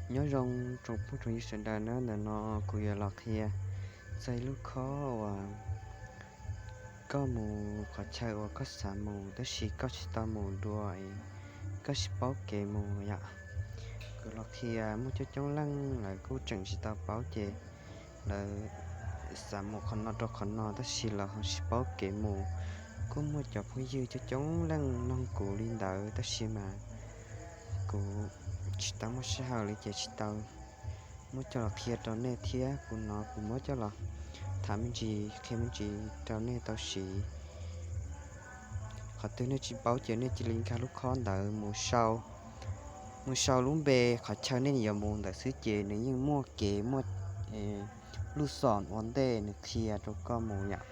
Nyob zoo tsoom phooj tsoom ywg sawv daws na, ntawm no kuv yuav los qhia txog ib lub khob uas koj mus qhov chaw uas koj xav mus tab sis koj tsis tau mus dua, koj tsis paub kev mus yom. Kuv los qhia muaj coob coob leej lawv kuj tseem tsis tau paub ces lawv xav mus qhov no rau qhov no tab sis lawv ho tsis paub kev mus. Kuj muaj cov phooj ywg coob coob leej nug kuv li ntawd tab sis mas kuv tsis tau muaj sij hawm li ces tsis tau muab coj los qhia rau nej thiab. Kuv no kuv muab coj los tham me ntsis qhia me ntsis rau nej tau siv. Qhov twg nej tsis paub ces nej cia li nkag lub khob ntawd mus sau, mus sau lub npe qhov chaw nej yuav mus ntawd xwb ces nws yeej muaj kev muaj lub xom ua ntej nws qhia rau koj mus yom.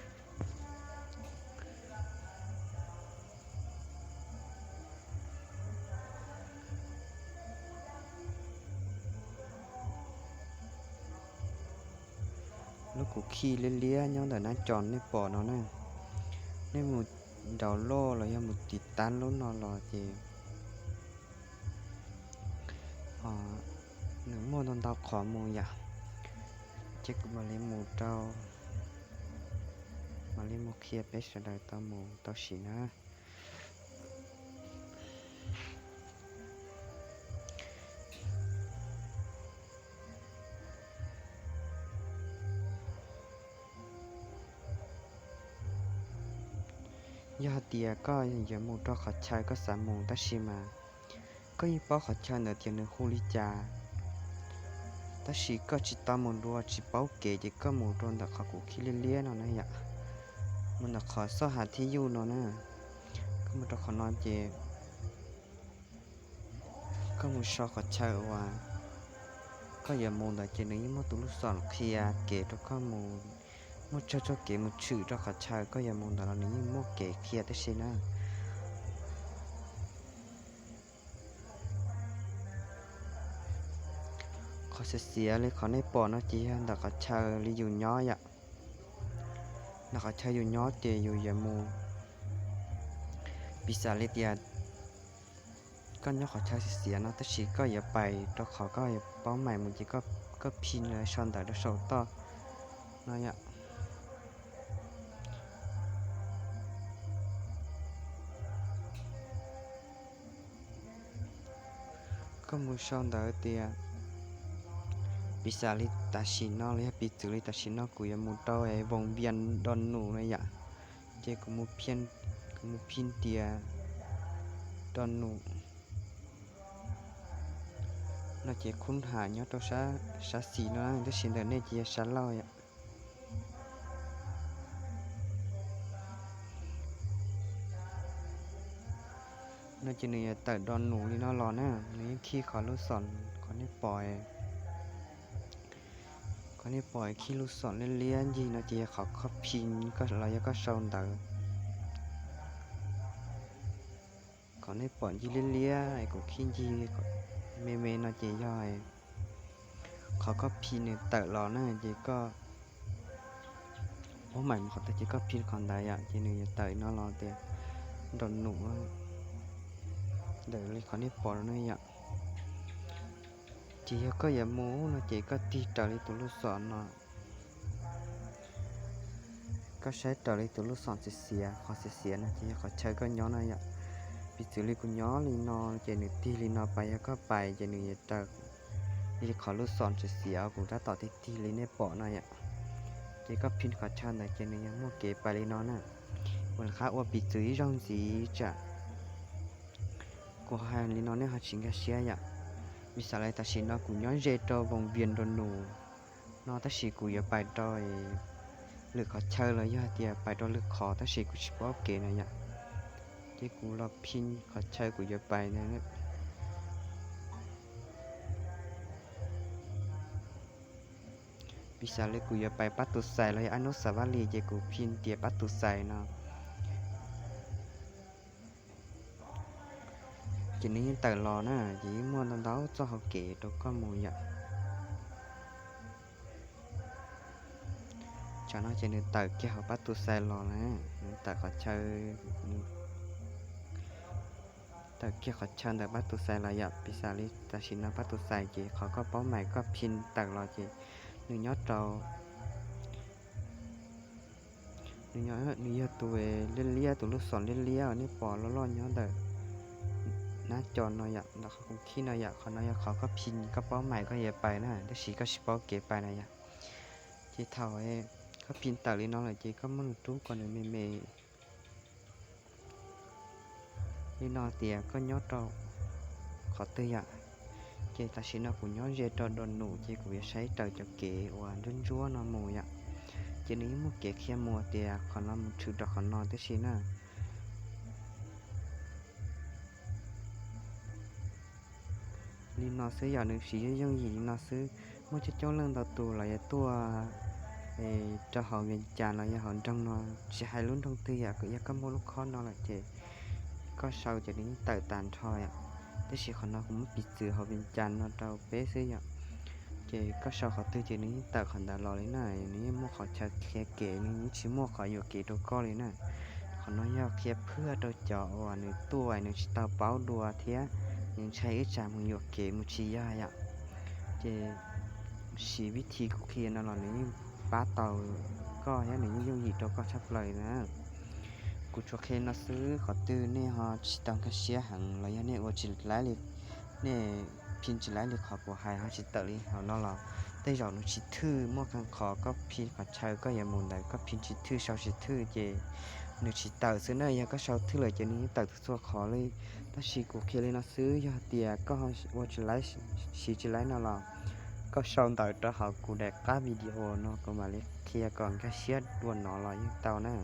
Lub kuv khij liab liab nyob ntawm nab co nej pom no na, nej mus download los yog mus tiv tab lub no los ces nws muaj ntau ntau qhov mus yom. Ces kuv mam li mus rau, mam li mus qhia peb sawv daws tau mus tau siv na. Yog hais tias koj yuav mus rau qhov chaw koj xav mus tab sis mas koj yeej paub qhov chaw ntawd tias nws hu li cas, tab sis koj tsis tau mus dua tsis paub kev ces koj mus rau ntawm qhov kuv khij liab liab no na yom, mus ntawm qhov xoj hav thib yuj no na. Koj mus rau qhov no ces koj mus sau qhov chaw uas koj yuav mus ntawd ces nws yeej muaj tus lub xom qhia kev rau koj mus, muaj tsawg txoj kev mus tshwm rau qhov chaw koj yuav mus ntawd los nws yeej muaj kev qhia tib si na. Qhov xiav xiav li qhov nej pom no ces yog ntawm qhov chaw li yus nyob yom. Ntawm qhov chaw yus nyob ces yus yuav mus, piv xam li tias koj nyob qhov chaw xiav xiav no tab sis koj yuav pais rau qhov koj yuav paub mais mus ces koj phi los sau ntawv rau saum toj no yom. Koj mus sau ntawv tias, piv xam li tam sim no los yog piv txwv li tam sim no kuv yuav mus rau voos vias do num no yom, ces kuv mus phi tias do num no ces khub ham nyob rau sab xis no tab sis ntawm nej ces yog sab laug yom. No ces nws yuav tawm do num li no los na, nws yeej khij qhov lub xom, qhov nej pom, qhov nej pom khij lub xom liab liab ncig no ces yog qhov koj phi los yog koj sau ntawv. Qhov nej pom ncig liab liab kuv khij ncig me me no ces yog qhov koj phi nws tawm los na, ces koj paub mais mus qhov twg ces koj phi qhov ntawd yom, ces nws yuav tawm no los tias do num ntawm li qhov nej pom no yom. Ces yog koj yuav mus no ces koj tig raws li tus lub xom no, koj saib raws li tus lub xom xiav xiav, qhov xiav xiav no ces yog qhov chaw koj nyob no yom. Piv txwv li kuv nyob li no ces nws tig li no pais, yog koj pais ces nws yuav raws li qhov lub xom xiav xiav kuv tab tom tig tig li nej pom no yom. Ces koj phi qhov chaw ntawd ces nws yuav muaj kev pais li no na. Kuv rov qab ua piv txwv ib zaug ntxiv tsam kuv hais li no nej ho tsis nkag siab yom. Piv xam li tam sim no kuv nyob ze rau voos vias do num no tab sis kuv yuav pais rau lwm qhov chaw los yog hais tias pais rau lwm qhov tab sis kuv tsis paub kev no yom. Ces kuv los phi qhov chaw kuv yuav pais na. Piv xam li kuv yuav pais Pab Tus Xais los yog Ab Nub Xas Vaj Lis ces kuv phi tias Pab Tus Xais no. Ces nws yeej tawm los na, ces yeej muaj ntau ntau txoj hauv kev rau koj mus yom. Tsam no ces nws tawm kiag hauv Pab Tus Xais los na, nws tawm qhov chaw, tawm kiag qhov chaw ntawm pab tus xais los yom. Piv xam li tam sim no pab tus xais ces qhov koj paub mais koj phin tawm los ces nws nyob rau nws yog tus liab liab, tus lub xom liab liab uas nej pom loj loj nyob ntawm nab co no yom, ntawm qhov khij no yom. Qhov no yog qhov koj phin koj paub mais koj yuav pais na, tab sis koj tsis paub kev pais na yom. Ces thaum koj phin tawm li no lawm ces koj muab nws rub kom nws me me li no tias koj nyob rau qhov twg yom. Ces tam sim no kuv nyob ze rau do num ces kuv yuav saib raws cov kev uas ntsuab ntsuab no mus yom. Ces nws yeej muaj kev qhia mus tias qhov no mus tshwm rau qhov no tib si na. Li no xwb yom, nws siv yooj yooj yim li no xwb. Muaj coob coob leej ntau tus los yog tuaj rau hauv Vias Cas los yog hauv nroog no, tsis hais lub nroog twg yom, yog koj muaj lub khob no lawm ces koj sau ces nws yeej tawm tag nrho yom. Tab sis qhov no kuv muab piv txwv hauv Vias Cas no rau peb xwb yom. Ces koj sau qhov twg ces nws yeej tawm qhov ntawd los li na, nws yeej muaj qhov chaw qhia kev, nws yeej tsis muaj qhov yuam kev rau koj li na. Qhov no yog qhia phwj rau cov uas nws tuaj nws tsis tau paub dua thiab nws ntshai wb tsam mus yuam kev mus tsis yog yom. Ces siv vib thi kuv qhia no los nws yeej pab tau koj thiab nws yeej yooj yim rau koj tshaj plaws na. Kuv tsuas qhia no xwb, qhov twg nej ho tsis tau nkag siab heev los yog nej ua tsis laib li, nej phin tsis laib li qhov kuv hais ho tsis tawm li hauv no los tej zaum nws tsis thwj. Muaj qee qhov koj phin qhov chaw koj yuav mus ntawd koj phin tsis thwj sau tsis thwj ces nws tsis tawm xwb na. Yog koj sau thwj lawm ces nws yeej tawm txhua qhov li. Tab sis kuv qhia li no xwb, yog tias koj ua tsis laib, siv tsis laib no los koj sau ntawv rau hauv kuv daim qab video no kuv mam li qhia kom nkag siab dua no los yeej tau na.